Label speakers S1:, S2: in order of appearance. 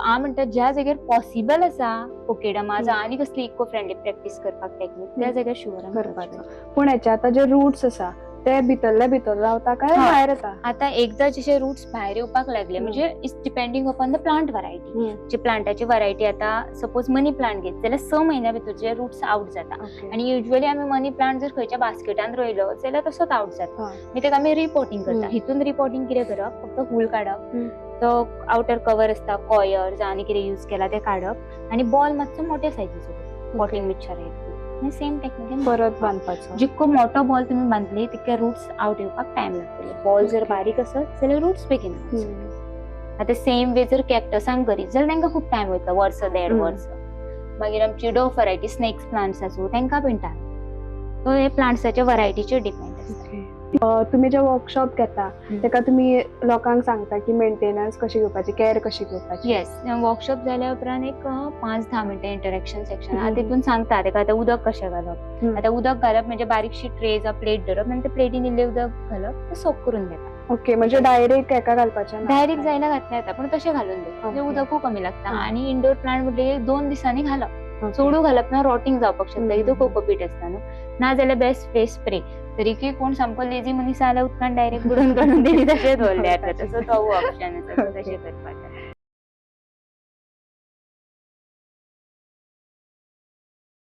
S1: हांव म्हणटा, ज्या जाग्यार पॉसिबल आसा कोकोडर्मा जावं आनी कसली इको फ्रेंडली प्रॅक्टीस करपाक टेक्नीक, त्या जाग्यार शुअर
S2: करपाचो. पूण हेचे आतां जे रुट्स आसा ते भितरल्या भितर रावता काय भायर येता?
S1: आता एकदा जशे रुट्स भायर येवपाक लागले, म्हणजे it's depending upon the plant variety. जे प्लांटाची व्हरायटी, आता सपोज मनी प्लांट घेत जाल्यार 6 म्हयन्या भितर जे रुट्स आउट जाता. आणि युजली आमी मनी प्लांट जर खंयच्या बास्केटान रोयलो जाल्यार तसोच आउट जाता. मागीर तेका आमी रिपोटिंग करता. हितून रिपोटिंग कितें करप? फक्त हूल काडप, तो आउटर कवर आसता, कॉयर जावं आनी कितें यूज केला ते काडप आणि बॉल मातसो मोठ्या सायजीचो, पॉटिंग मिक्सचर आनी सेम टेक्निक
S2: परत बांदपाचो.
S1: जितको मोठो बॉल तुमी बांदली, तितके रुट्स आउट येवपाक टायम लागतले. बॉल जर बारीक आसत जाल्यार रुट्स बेगीन. आतां सेम वे जर कॅक्टसांक करीत जाल्यार तांकां खूब टायम वयता, वर्स देड वर्स. मागीर आमची डॉर्फ व्हरायटी, स्नेक्स प्लांट्स आसूं, तांकां बीन टायम. सो हे प्लांट्साच्या व्हरायटीचेर डिपेंड आसता.
S2: तुमी जे वर्कशॉप घेता, तेका तुमी लोकांक सांगता की मेंटेनन्स कशी घेवपाची, केअर कशी घेवपाची?
S1: येस, वर्कशॉप जाल्या उपरांत एक 5-10 मिनटां इंटरेक्शन सेक्शन आहा. तितून सांगता तेका आतां उदक कशें घालप. आतां उदक घालप म्हणजे बारीकशी ट्रे जावं प्लेट धरप आनी त्या प्लेटीन इल्लें उदक घालप, तें सोक करून घेता.
S2: ओके, म्हणजे डायरेक्ट एका घालपाचें ना?
S1: डायरेक्ट जायना घातल्यार जाता, पूण तशें घालून दवर म्हणजे उदकूय कमी लागता. आनी इंडोर प्लांट म्हटल्यार 2 दिसांनी घालप. चडू घालप ना, रॉटिंग जावपाक शकता. हितून कोकोपीट आसता न्हू. ना जाल्यार बेस्ट फेस स्प्रे. तरीकय कोण सामको लेजी मनीस जाल्यार उदकान डायरेक्ट बुडोवन काडून तेणी तशें दवरले जाता. तसो तो ऑप्शन आसा. तशें करपाचें.